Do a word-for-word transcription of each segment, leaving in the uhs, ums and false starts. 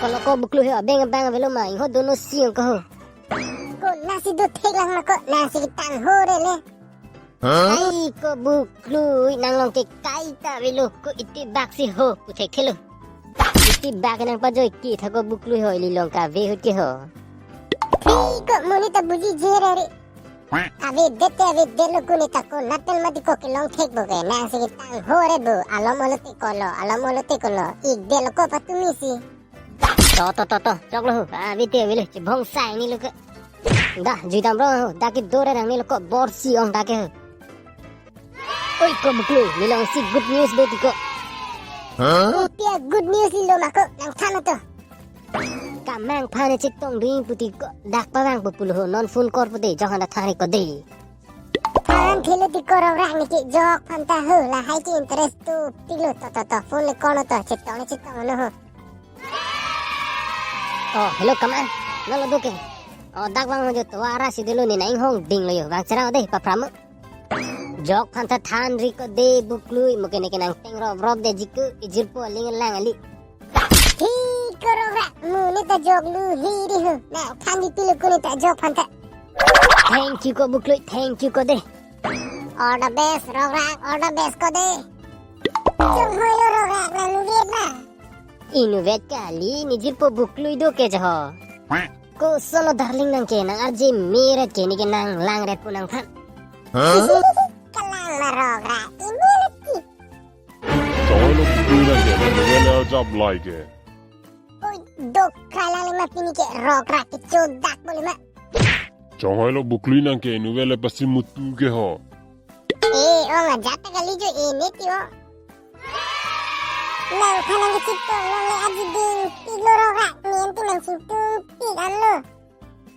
Kolo ko Buklui ho, abeng abang avelo ma, ingho dono si ong ko ho. Konatsi do thek lang ma ko, nangsi ketang ho re le. Huh? Ai ko Buklui, nang long ke kaita avelo, ko iti bak si ho, pu thekthelo. Iti bak nang pajoi ke tha ko Buklui ho, ili long kave ahut ke ho. Thik ko, monit ta buji jere re. Avedet te avedet lo, konit ta konat pen mati ko kelong thek bo ke, nangsi ketang ho re bo, alom olo te kolo, alom olo te kolo, ik det lo ko patumi si. To, to, to, to, choklo ho, avedet te avelo, chebhong sai ni lo ke. Da, jui dam ro ho, dak kedo re nang ni lo ko, bor si ong dak ke ho. Oi ko Buklui, neli long si good news do ti ko. Huh? Kopi a good news lo ma ko, nang than to. Kamang aphan chetong ding pu ti ko, dak pavang pu pulo ho, non phone kor pu de, jong handa thari ko de. Than thilo ti ko Rokrak, neke jok aphan ta ho, lahai ke interest to pilo, to, to, to, phone le kor lo to, chetong le chetong lo ho. Oh, hello Kamang, nang lo do ke. Oh, dak vang ho jo, tovar ra si dolo, ne nang inghong ding lo jo, vang cherang de, paphram. Jok aphan ta than ri ko de Buklui, mo ke neke nang tengrop rop detji ko, ijirpo aling lang ali. Thik ko Rokrak, monit ta jok lo hiri ho. Nang than di pilo, konit ta jok aphan ta. Thank you ko Buklui, thank you ko de. All the best Rokrak, all the best ko de. Chonghoi lo Rokrak, nang inutvet ma? Inutvet kali, ne jirpo Buklui do ke jo ho. Koson lo darling nang ke, nang arje meret ke, neke nang langret pu nang than. Huh? Kalang ma Rokrak, imeret ki. Chonghoi lo Buklui nang ke, nang inutvet le arjap lai ke. Oi, dok krai lang le ma pini ke, Rokrak ke chodak bo le ma. Chonghoi lo Buklui nang ke, inutvet le pasi mutu ke ho. Eh, ong ajat ta kali jo, eh, ne ti o. Nang aphan nang kechetong longle aji ding pik lo Rokrak, ne ti nang chingtung pik an lo.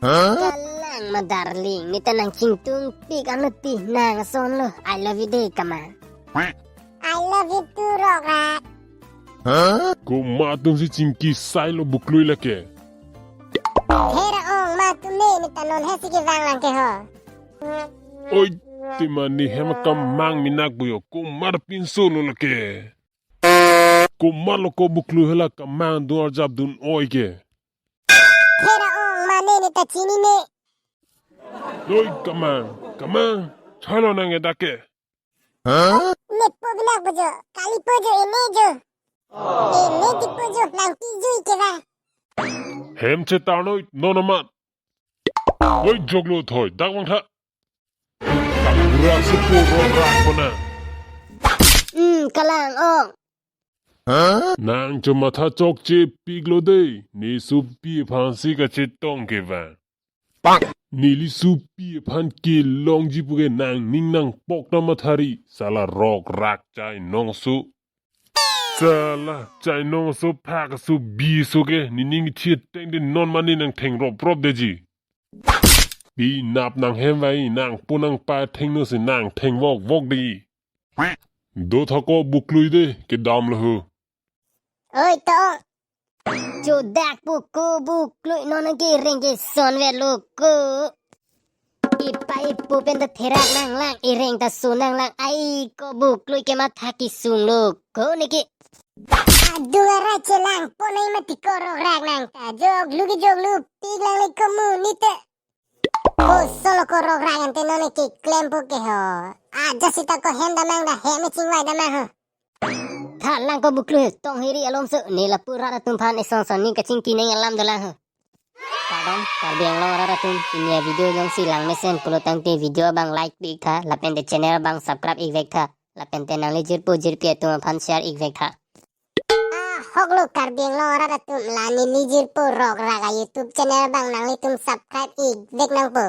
Huh? Kalang ma darling, ne ta nang chingtung pik an lo ti, nang ason lo. I love you de Kamang. I love you too Rokrak. Huh? Komat atum si chingki sai lo Buklui lake. Hera ong ma atum ne, ne ta non he si kevang lang ke ho. Oi, ti ma ne hem Kamang minak bo jo, komat pinso lo lake. Komat lo ko Buklui, hala Kamang dun arjap dun oi ke. Hera ong ma ne, ne ta chinine. Oi Kamang, Kamang, chalo nang ke dak ke. Huh? Ne po binak bo jo, kali po jo, ene jo. Ene ti po jo, nang ti jui ke ba. Hem chetar noi, non amat. Oi joklo thoi, dak vang tha. Kapura supo Rokrak kona. Hmm, Kalang ong. Nang cho matha chokche pik lo de, ne supi aphan si kachetong ke ba. Neli supi aphan kelongji pu ke nangning nangpok ta mathari, sala Rokrak chainong su. Sala chainong su phak su bi su ke, nening thi teng de non mane nang theng rop rop detji. Pinap nang hem vai, nang pu nang pa thengno si nang theng vok vok de. Do tha ko Buklui de, kedam lo ho. Oi to. Chodak pu ko Buklui, non nang kereng keson vet lo ko. Ipa ipo pen ta therak nang lang, ireng ta so nang lang, ai ko Buklui ke matha kesung lo ko neke. Adung arai chelang po nai mati ko Rokrak nang ta. Joklo ke joklo, pik lang le ko monit ta. Koson lo ko Rokrak ante, non neke klempo ke ho. Aja sita ko hem damnang da, hem chingvai damnang ho. Tha lang ko Buklui, tong hiri alom su, ne lapu rat atum aphan eson son ning kachingki neng alam dolang ho. Pardon, Karbi Anglong arat atum, pini a-video jongsi lang mesen pulo tangte video abang like pi ik tha, lapen te channel abang subscribe ik vek tha, lapen te nangli jirpo jirpi atum aphan share ik vek tha. Ah, hok lo Karbi Anglong arat atum, la neli jirpo Rokrak a-YouTube channel abang nanglitum subscribe ik vek nangpo.